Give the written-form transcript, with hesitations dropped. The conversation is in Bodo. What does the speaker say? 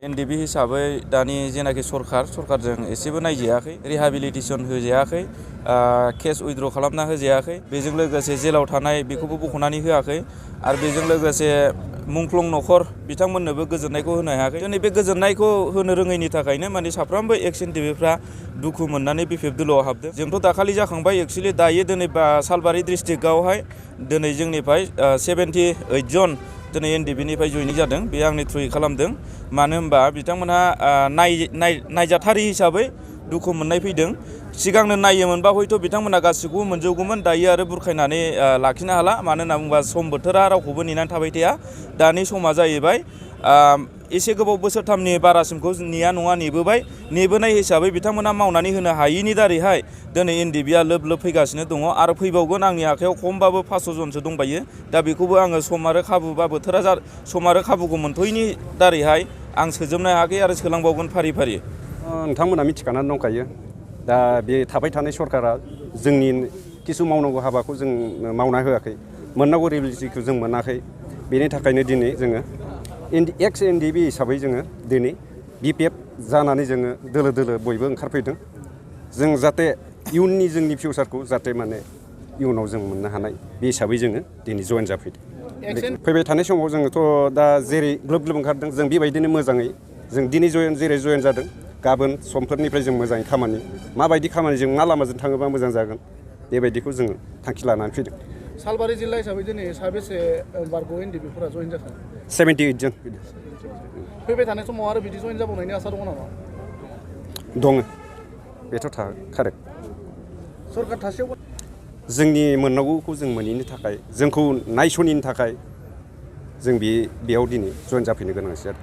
एनडिबि हिसाबै दानि जेनाखि सरकारजों एसेबो नायजायाखै, रिहाबिलिटेसन होजायाखै, केस उइथड्र खालामना होजायाखै, बेजों लोगोसे जेलाव थानाय बेखौबो बख'नानै होआखै आरो बेजों लोगोसे मुंख्लं न'खर बिथांमोननोबो गोजोननायखौ होनो हायाखै। दिनै बे गोजोननायखौ होनो रोङैनि थाखायनो माने साफ्रोमबो एक्स एनडिबिफ्रा दुखु मोननानै बिपिएफ दोलोआव हाबदों। जोंथ' दाखालि जाखांबाय, एक्सुवेलि दायो दिनै सालबारि डिस्ट्रिक्टआवहाय दिनै जोंनिफ्राय 78 जन दिनै एनडिबिनिफ्राय जयनिं जादों। बे आंनि थ्रुयै खालामदों, मानो होनबा बिथांमोनहा नायजाथारि हिसाबै दुखु मोननाय फैदों। सिगांनो नायोमोनबा हयथ' बिथांमोना गासिखौबो मोनजोबगौमोन, दायो आरो बुरखायनानै लाखिनो हाला। मानो होनना बुङोबा सम बोथोरा रावखौबो नेनानै थाबाय थाया। दानि समा जाहैबाय एसे गोबाव बोसोरथामनि बारासिमखौ नेया नङा नेबोबाय। नेबोनाय हिसाबै बिथांमोना मावनानै होनो हायैनि दारैहाय दिनै एनडिबिआ लोब फैगासिनो दङ आरो फैबावगोन। आंनि आखायाव खमबाबो 500 जनसो दंबायो। दा बेखौबो आङो सम आरो खाबु बा बोथोरा सम आरो खाबुखौ मोनथ'यैनि दारैहाय आं सोजोबनो हायाखै आरो सोलांबावगोन फारि फारि। नोंथांमोना मिथिखानानै दंखायो, दा बे थाबाय थानाय सरकारा जोंनि किसु मावनांगौ हाबाखौ जों मावना होआखै, मोननांगौ रिलिजिखौ जों मोनाखै। बेनि थाखायनो दिनै जोङो एक्स एनडिबि हिसाबै जोङो दिनै बिपिएफ जानानै जोङो दोलो बयबो ओंखारफैदों। जों जाहाथे इयुननि जोंनि फिउचारखौ जाहाथे माने इयुनाव जों मोननो हानाय, बे हिसाबै जोङो दिनै जयेन जाफैदों। फैबाय थानाय समाव जोङोथ' दा जेरै ग्लोब ओंखारदों, जों बेबायदिनो मोजाङै जों दिनै जेरै जयेन जादों, गाबोन समफोरनिफ्राय जों मोजाङै माबायदि खामानिजों मा लामाजों थाङोबा मोजां जागोन, बेबायदिखौ जोङो थांखि लानानै फैदों। सालबारि जिल्ला हिसाबै दिनै साबेसे बारग' एनडिबिफोरा जयेन जाखो? 78 जन। फैबाय थानाय समाव आरो बिदि जयेन जाबावनायनि आसा दङ नामा? दङ, बेथ' कारेक्ट। सरकार थासेयाव जोंनि मोननांगौखौ जों मोनैनि थाखाय, जोंखौ नायस'निनि थाखाय जों बेयाव दिनै जयेन जाफैनो गोनांसै आरो।